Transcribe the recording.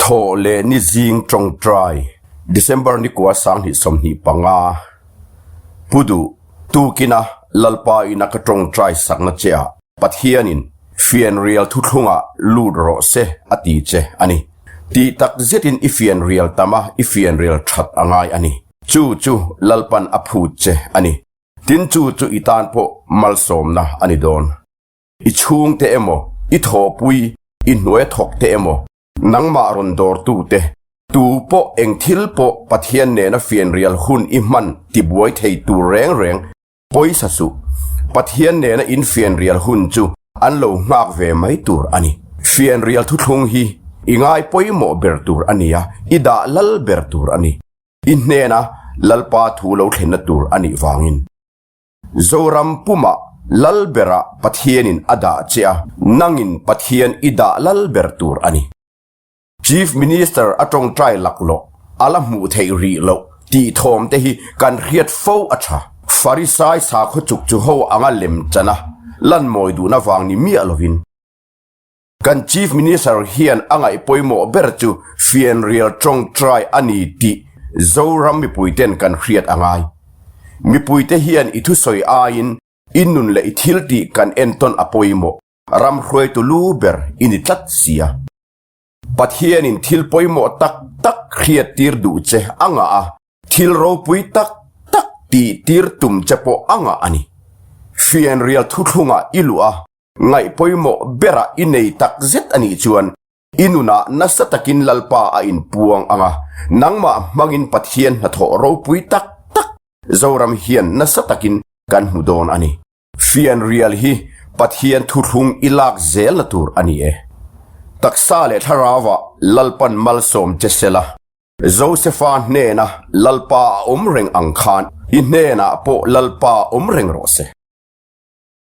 Thawh leh ni zing tawngtai, December ni kua 2025, Pu Duh, Tukina Lalpa ina ka tawngtai sakna che ah Pathianin fianrial thuthlungah lut rawh se a ti che a ni. Tih tak zetin i fianrial tam a, i fianrial that a ngai a ni. Chu chu Lalpan a phut che a ni. Tin chu chu i tan pawh malsawmna a ni dawn. I chhungte emaw, i thawhpui, i hnuai thawkte emaw, nangmah rawn dawrtute, tu pawh eng thil pawh Pathian nena fianrial hun i hman tibuai thei tur reng reng pawisa suh. Pathian nena in fianrial hun chu an lo nghak ve mai tur a ni. Fianrial thuthlung hi i ngai pawimawh ber tur a ni a, i dah lal ber tur a ni. I hnena Lalpa thu lo thlenna tur a nih vangin. Zoram pumah lal berah Pathianin a dah che a, nangin Pathian i dah lal ber tur a ni. Chief Minister a tawngtai laklawh, a la hmuh theih rih loh tih thawm te hi kan hriat fo a tha. Farisai sakhaw chuk chu ho anga lem chan a, lan mawi duhna vang ni miah lovin. Kan Chief Minister hian a ngaih pawimawh ber chu fianrial tawngtai a ni tih Zoram mipuiten kan hriat a ngai. Mipuite hian i thusawi aiin i nun leh i thiltih kan entawn a pawimawh, ram hruaitu lu ber i ni tlat sia. Pathianin thil pawimawh tak tak hriattir duh che a ngah a, thil ropui tak tak tihtir tum che pawh a ngah a ni. Fianrial thuthlungah i luh a, Ngaih pawimawh berah i nei tak zet a nih chuan i nunah nasa takin Lalpa a inpuang ang a, nangmah hmangin Pathian hnathawh ropui tak tak Zoram hian nasa takin kan hmu dawn a ni. Fianrial hi Pathian thuthlung i lak zelna tur a ni e. Taksa leh thlarauah Lalpan malsawm che sela, Josefa hnena Lalpa a awm reng ang khan i hnenah pawh Lalpa awm reng rawh se.